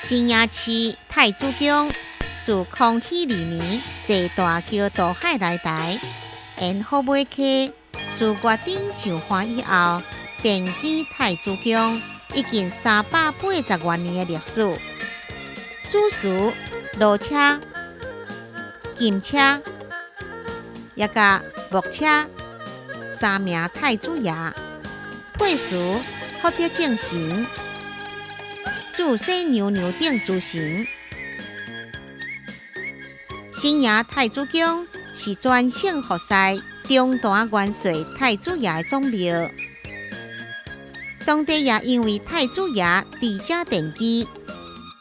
新營市太祖宮自康熙二年坐大轎渡海來台，沿虎尾溪自月頂上岸以後，奠基太祖宮已經380多年的歷史。主持羅車、金車，也佮木車三名太祖爺，配祀福德正神、住世娘娘等諸神。新營太祖宮是全省服侍中壇元帥太祖爺的總廟，當地也因為太祖爺佇遮奠基，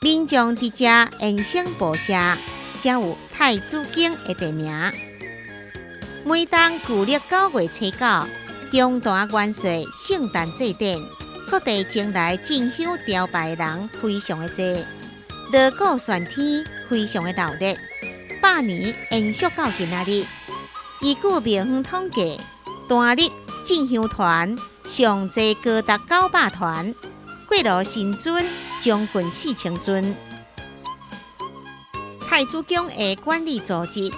民眾佇遮延生報謝，才有太祖宮的地名。每當舊曆9月初9，中壇元帥聖誕祭典，各地前來進香朝拜的人非常的濟，鑼鼓喧天，非常的熱鬧。百年延續到今仔日，依據廟方統計，單日進香團上濟高達900團，過路神尊將近4000尊。太祖宮的管理組織，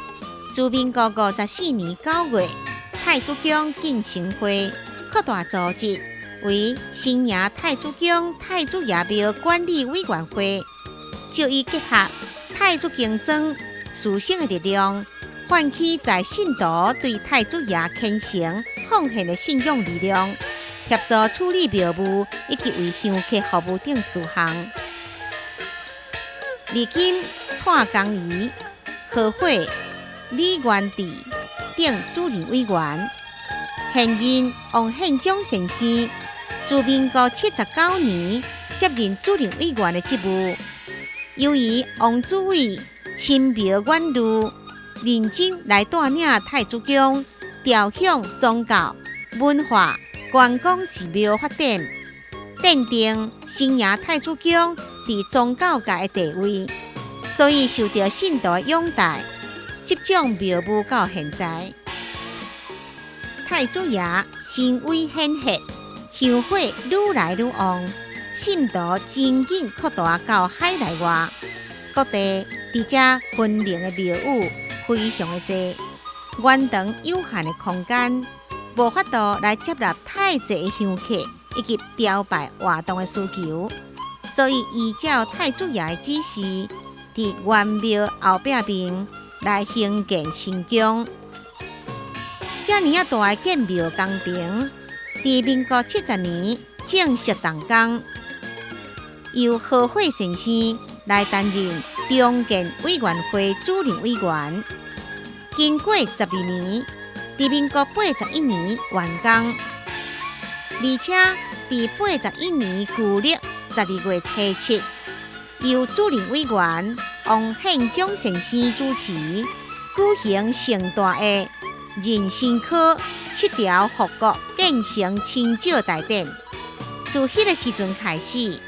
自民國54年9月，太祖宮進成會擴大組織為新營太祖宮太祖爺廟管理委員會，藉以結合太祖宮莊師生的力量，喚起在信徒對太祖爺虔誠奉獻的信仰力量，協助處理廟務以及為香客服務等事項。如今，蔡江怡、何慧、李元志等主任委員，現任王憲章先生，自民國79年接任主任委員的職務。由於王主委深謀遠慮，認真來帶領太祖宮朝向宗教、文化、觀光寺廟發展，奠定新營太祖宮佇宗教界的地位，所以受到信徒的擁戴，執掌廟務到現在。太祖爺神威顯赫，香火愈來愈旺，信徒真緊擴大到海內外，各地佇遮分靈的廟宇非常的濟，原堂有限的空間，無法度來接納太濟的香客以及朝拜活動的需求，所以依照太祖爺的指示，佇原廟後壁面來興建新宮。遮爾仔大的建廟工程，佇民國70年正式動工，由何慧先生來擔任重建委員會主任委員。經過12年，佇民國81年完工，而且佇81年舊曆12月初7，由主任委員王憲章先生主持舉行盛大的壬申科七朝復國建成親醮大典。自彼个時陣開始，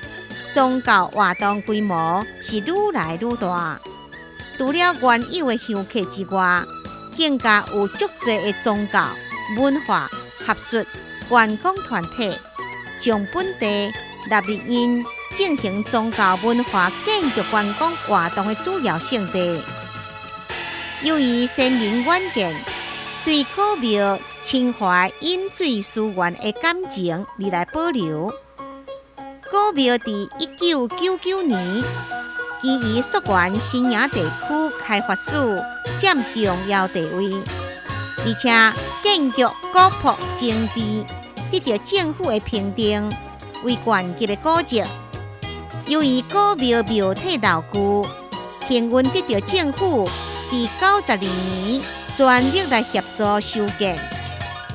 宗教活動規模是愈來愈大。除了原有的香客之外，更加有足濟的宗教、文化、學術、觀光團體，將本地納入𪜶進行宗教文化建築觀光活動的主要勝地。由於鮮明遠見，對古廟深懷飲水思源的感情而來保留。古廟佇1999年，基於溯源新營地區開發史佔重要地位，而且建築古樸精緻，得到政府的評定為縣級的古蹟。由於古廟廟體老舊，幸運得到政府佇92年全力來協助修建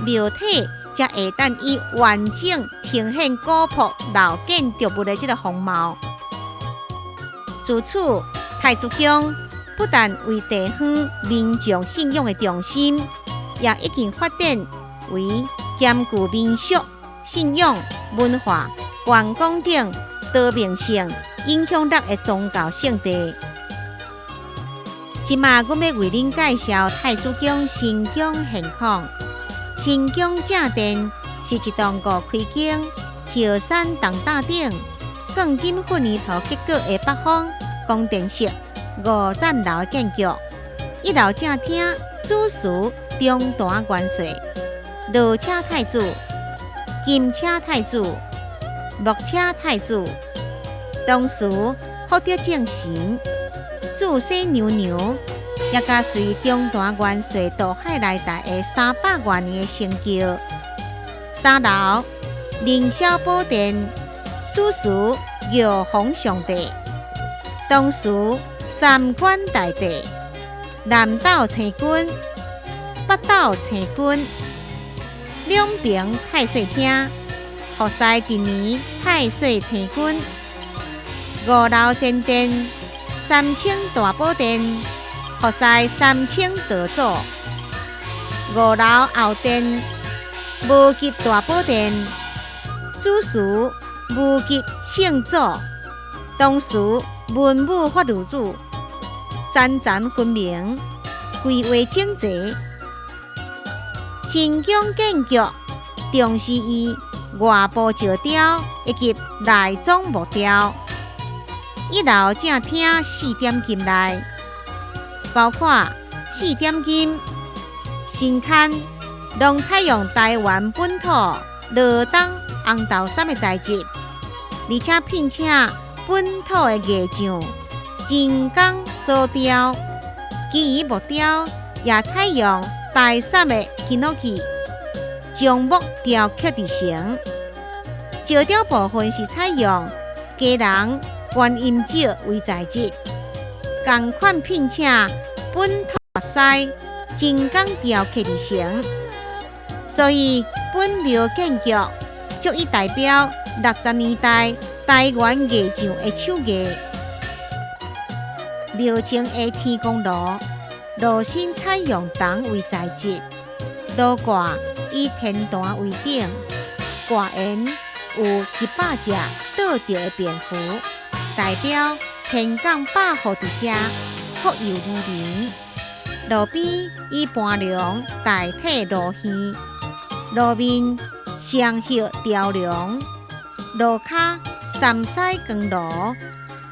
廟體，才會當以完整呈現古樸老建築物的這個風貌。自此，太祖宮不但為地方民眾信仰的中心，也已經發展為兼具民俗、信仰、文化、觀光等多面性影響力的宗教聖地。這馬阮欲為恁介紹太祖宮神宮現況。神宮正殿是一棟五開間，歇山重塔頂，鋼筋混凝土結構的北方宮殿式五層樓的建築。一樓正廳主祀中壇元帥羅車太子、金車太子、木車太子，同時福德正神、住世娘娘，也佮隨中壇元帥渡海來台的300外年的成就。三樓凌霄寶殿主祀玉皇上帝，同時三官大帝、南斗星君、北斗星君。兩爿太歲廳，服侍鄭年太歲星君。五樓前殿三清大寶殿，服侍三清道祖。五樓後殿無極大寶殿，主祀無極聖祖，同時文武法如主，層層分明，規劃整齊。神宮建築重視以外部石雕以及內裝木雕。一樓正廳四點金內，包括四點金、神龕，攏採用台灣本土羅東紅豆杉的材質，而且聘請本土的藝匠精工所雕。其餘木雕也採用台杉的ヒノキ樟木雕刻而成。石雕部分是採用基隆觀音石為材質，仝款聘請本土木師精工雕刻而成。所以本廟建築足以代表60年代台灣藝匠的手藝。廟前的天公爐，爐身採用銅為材質，爐蓋以天壇為頂，蓋緣有100隻倒著的蝙蝠，代表天降百福佇遮，福佑里民。路邊以盤龍代替爐耳，路面雙葉雕龍，路跤三彩光爐，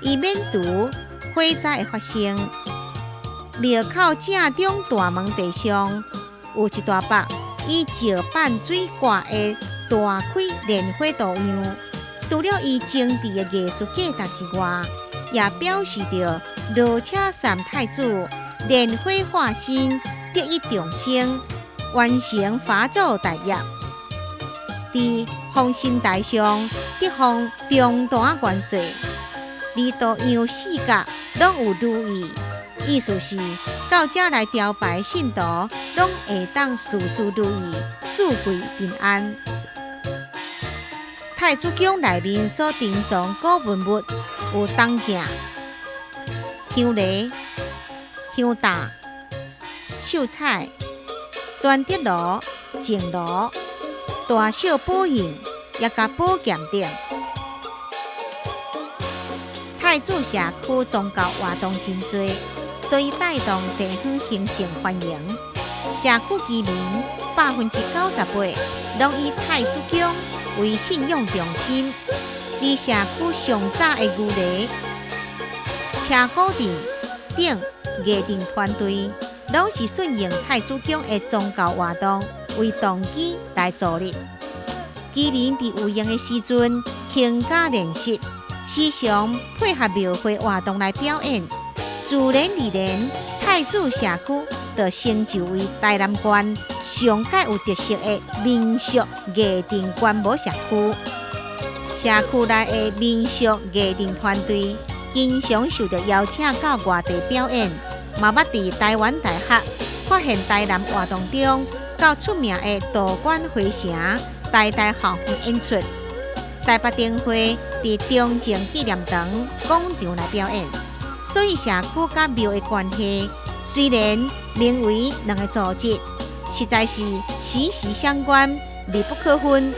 以免除火災的發生。廟口正中大門地上有一大幅以石板水掛的大開蓮花圖樣，除了伊精緻的藝術價值之外，也表示著羅車三太子蓮花化身得以重生，完成佛祖大業。佇封神台上得封中壇元帥，而圖樣四角攏有如意，意思是到遮來朝拜的信徒攏會當事事如意，四季平安。太子宮內面所珍藏古文物有銅鏡、香爐、香罩、繡彩、宣德爐、淨爐、大小寶印，也佮寶劍等。太子社區宗教活動真濟，所以帶動地方興盛繁榮。社區居民98%攏以太子宮為信仰中心。佇社區上早的牛犁、車鼓陣等藝陣團隊，攏是順應太子宮的宗教活動為動機來組立。居民佇有閒的時陣，勤加練習，時常配合廟會活動來表演。自然而然，太子社區就成就為台南縣上蓋有特色的民俗藝陣觀摩社區。社區內的民俗藝陣團隊經常受著邀請到外地表演，嘛捌佇台灣大學發現台南活動中，到出名的道觀回城台大校園演出。台北燈會佇中正紀念堂廣場來表演。所以社區佮廟的關係，雖然名為兩个組織，實在是息息相關，密不可分。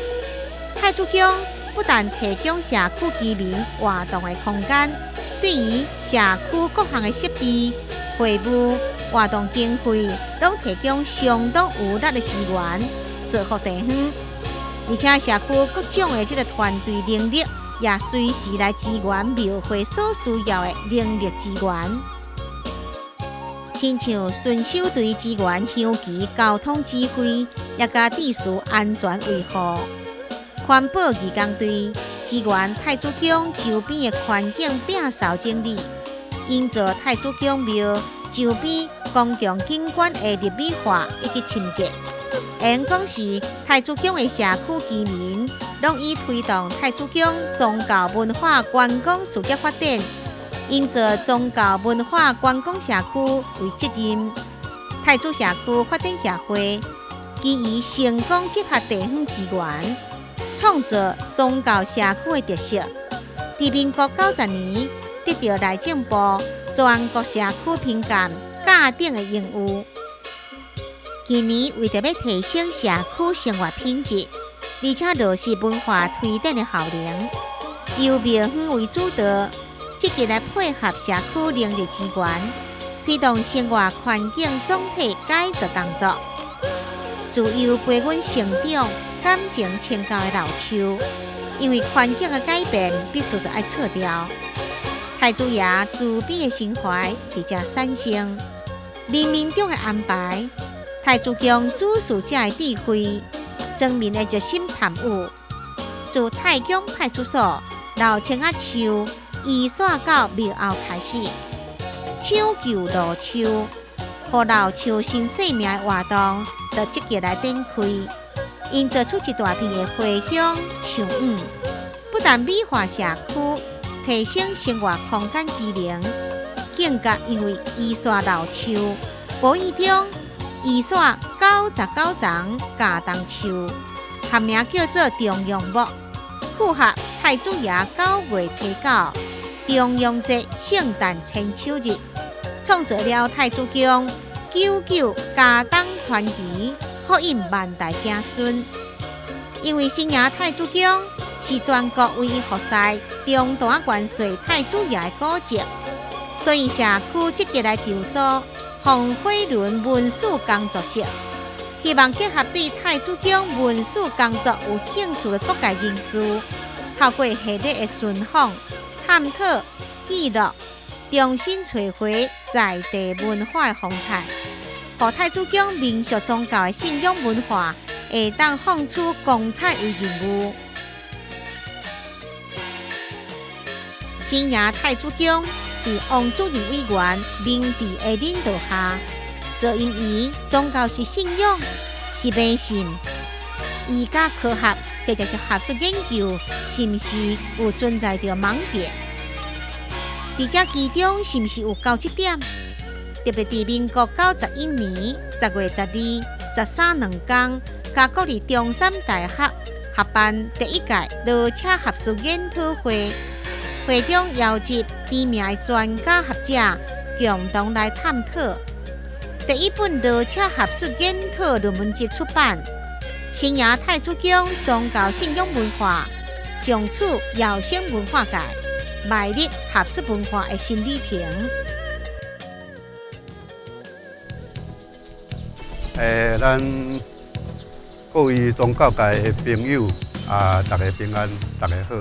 太子宮不但提供社區居民活動的空間，對於社區各項的設備、會務、活動經費，攏提供相當有力的資源，造福地方。而且社區各種的這个團隊能力也隨時來支援廟會所需要的人力資源。親像巡守隊支援香旗交通指揮，也佮秩序安全維護。環保義工隊支援太子宮周邊的環境摒掃整理，營造太子宮廟周邊公共景觀的綠美化以及清潔。會用講是太子宮的社區居民，攏以推動太子宮宗教文化觀光事業發展，營造宗教文化觀光社區為責任。太子社區發展協會基於成功結合地方資源，創造宗教社區的特色。佇民國90年得著內政部全國社區評鑑甲等的榮譽。近年為著欲提升社區生活品質，而且落實文化推展的效能，由廟方為主導，積極來配合社區人力資源，推動生活環境總體改造工作。自幼陪阮成長、感情深厚的老樹，因為環境的改變，必須著愛撤掉。太子爺慈悲的心懷佇遮產生，冥冥中的安排。太子宮主事者的智慧，全民的熱心參與，自太宮派出所老青仔樹移徙到廟後開始，搶救老樹，予老樹新生命的活動，就積極來展開，營造出一大片的花香樹影，不但美化社區，提升生活空間機能，更佮因為移徙老樹，無意中移徙99叢茄苳樹，學名叫做重陽木，符合太子爺9月初9重陽節聖誕千秋日，創造了太子宮九九茄苳傳奇，福蔭萬代子孫。因為新營太子宮是全國唯一復祀中大元帥太子爺的古蹟，所以社區積極來籌組風火輪文史工作室，希望結合對太子宮文史工作有興趣的各界人士，透過系列的巡訪、探討、記錄，重新揣回在地文化的風采，予太子宮民俗宗教的信仰文化會當放出光彩為任務。新營太子宮佇王主任委員明治的領導下，就因為宗教是信仰，是迷信，伊佮科學或者是學術研究，是毋是有存在著盲點？佇這其中是毋是有交織點？特別佇民國91年10月12、13兩工，佮國立中山大學合辦第一屆羅車學術研討會。會中邀集知名的專家學者共同來探討。第一本羅車學術研討論文集出版，新營太子宮宗教信仰文化從此躍升文化界，邁入學術文化的新里程。咱各位宗教界的朋友啊，大家平安，大家好。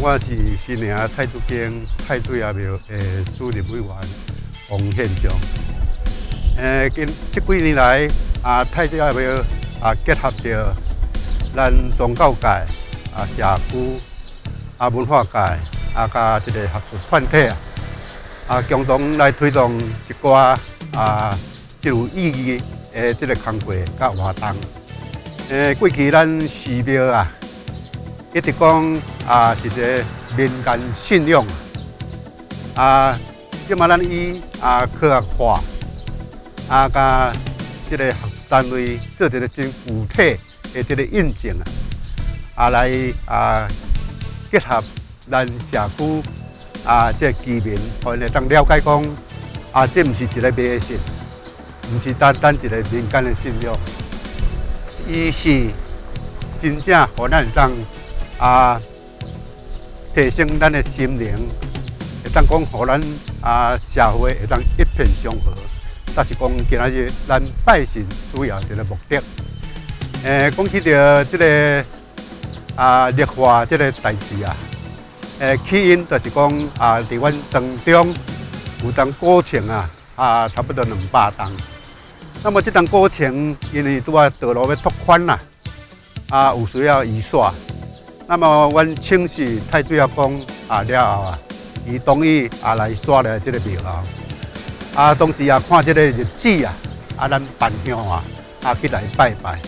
我是新營太子宮太子爺廟的主任委員王憲章。近這幾年來，啊太子爺廟啊結合著咱宗教界啊社區啊文化界啊佮這個學術團體啊，啊共同來推動一寡啊具有意義的這個工課佮活動。過去咱寺廟啊，一直講啊是一個民間信仰啊，這馬咱以啊科學化啊，佮這個學術單位做一個真具體的這個印證啊，啊來啊結合咱社區啊這個居民，予𪜶會當了解講啊，這毋是一個迷信，毋是單單一個民間的信仰，伊是真正予咱會當啊提升咱的心靈，會當講予咱啊社會會當一片祥和，才是講今仔日咱拜神主要一個目的。講起著這個啊，綠化這个代誌啊，起因就是講啊，佇阮當中有當古樹啊，差不多200棟。那麼這棟古樹因為拄仔道路欲拓寬啦，有需要移刷。那麼阮請示太水仔公啊了後啊，伊同意啊來刷來這个廟後。當時啊看這个日子啊，咱辦香啊，去來拜拜。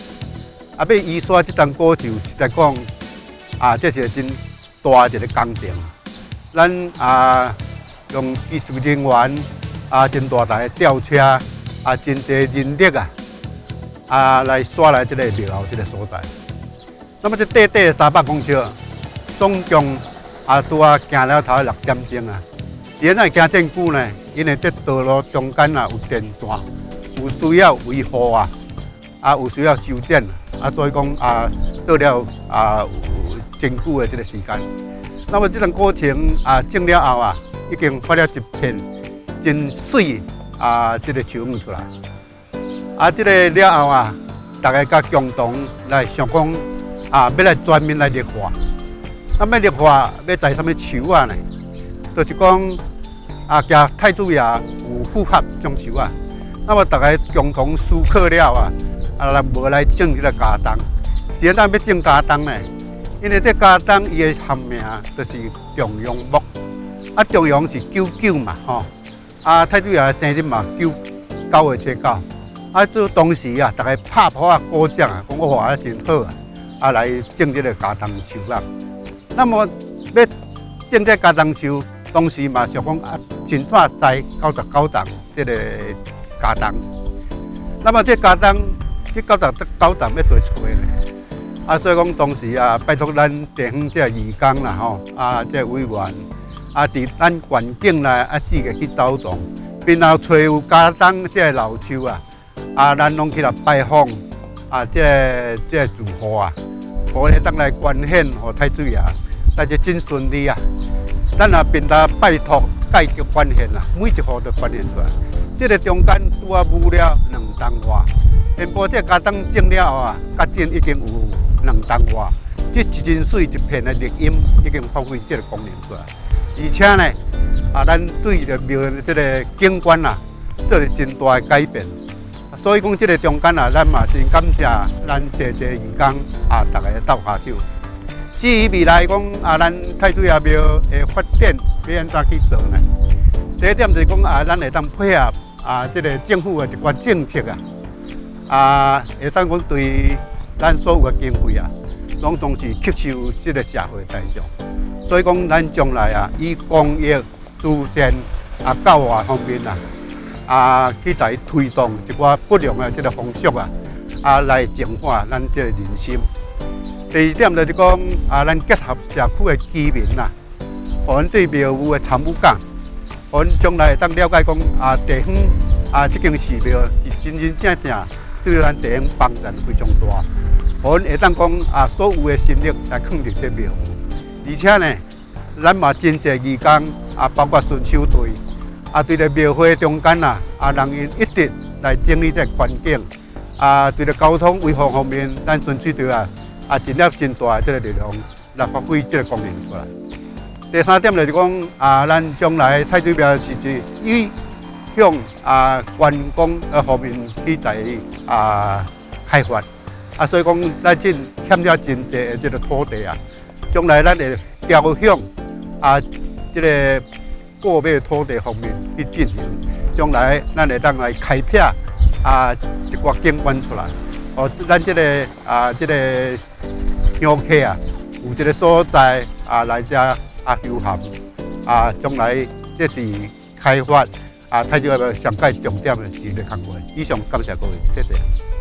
欲移刷這棟古樹，實在講啊，這是真大一个工程。咱用技術人員啊，真大台吊車啊，真濟人力啊，來刷來這个廟後這个所在。那麼這短短300公尺，總共拄仔行了頭6點鐘啊。是按怎行這久呢？因為這道路中間啊有電線，有需要維護啊，有需要修剪。所以講啊，做了有真久的這个時間。那麼這個過程啊，種了後啊，已經發了一片真媠啊，這个樹木出來。這个了後啊，大家佮共同來想講啊，欲來全面來綠化。那麼綠化欲栽啥物樹仔呢？就是講啊，佮太子爺有符合種樹仔。那麼大家共同思考了啊，來無來種這个茄苳。是按怎欲種茄苳呢？因為這茄苳伊的學名就是重陽木，重陽是九九嘛，吼。太子爺的生日嘛，9月7日。這當時啊，大家拍噗仔鼓掌啊，講哇，真好啊，來種這个茄苳樹啊。那麼欲種這茄苳樹，當時嘛想講啊，盡怎栽99棟這个茄苳。那麼這茄苳，這99棟欲佗揣呢？所以講當時啊，拜託咱地方這義工啦，吼，這委員，佇咱環境內四界去走動，然後揣有茄苳這个老樹啊，咱攏去來拜訪，這個住戶啊，予會當來捐獻予太子爺，但是真順利啊。咱也平常拜託蓋局捐獻啊，每一戶都捐獻出來。這个中間拄仔舞了2冬外，現埔這茄苳種了後啊，較今已經有2冬外，這一真媠一片的綠蔭已經發揮這个功能出來。而且呢，咱對著廟的這个景觀啊，做了真大的改變。所以講，這个中間啊，咱嘛真感謝咱濟濟義工啊，逐个鬥跤手。至於未來講啊，咱太子爺廟的發展欲按怎去做呢？第一點就是講啊，咱會當配合啊，這个政府的一寡政策啊，會當講對咱所有的經費啊，攏總是吸收這个社會大眾。所以講，咱將來啊，以公益、慈善啊、教化方面啊，去來推動一寡不良的這个風俗啊，來淨化咱這个人心。第二點就是講啊，咱結合社區的居民啊，予𪜶對廟宇的參與感，予𪜶將來會當了解講啊，地方啊，這間寺廟是真真正正對咱地方幫助非常大，予𪜶會當講啊，所有的心力來囥佇這廟宇，而且呢，咱嘛真濟義工啊，包括巡守隊啊，對咧廟會中間啊，人𪜶一直來整理這个環境啊，對咧交通維護方面，咱巡守隊啊，盡了真大的這个力量來發揮這个功能出來。第三點就是講啊，咱將來太子廟是以向觀光的方面去來開發啊，所以講咱這欠了真濟的這个土地啊，將來咱會朝向這个購買土地方面去進行，將來咱會當來開闢一寡景觀出來。哦，咱這个這个香客啊，有這个所在啊來遮休閒啊，將來這是開發太子廟上蓋重點的一个工作。以上感謝各位，謝謝。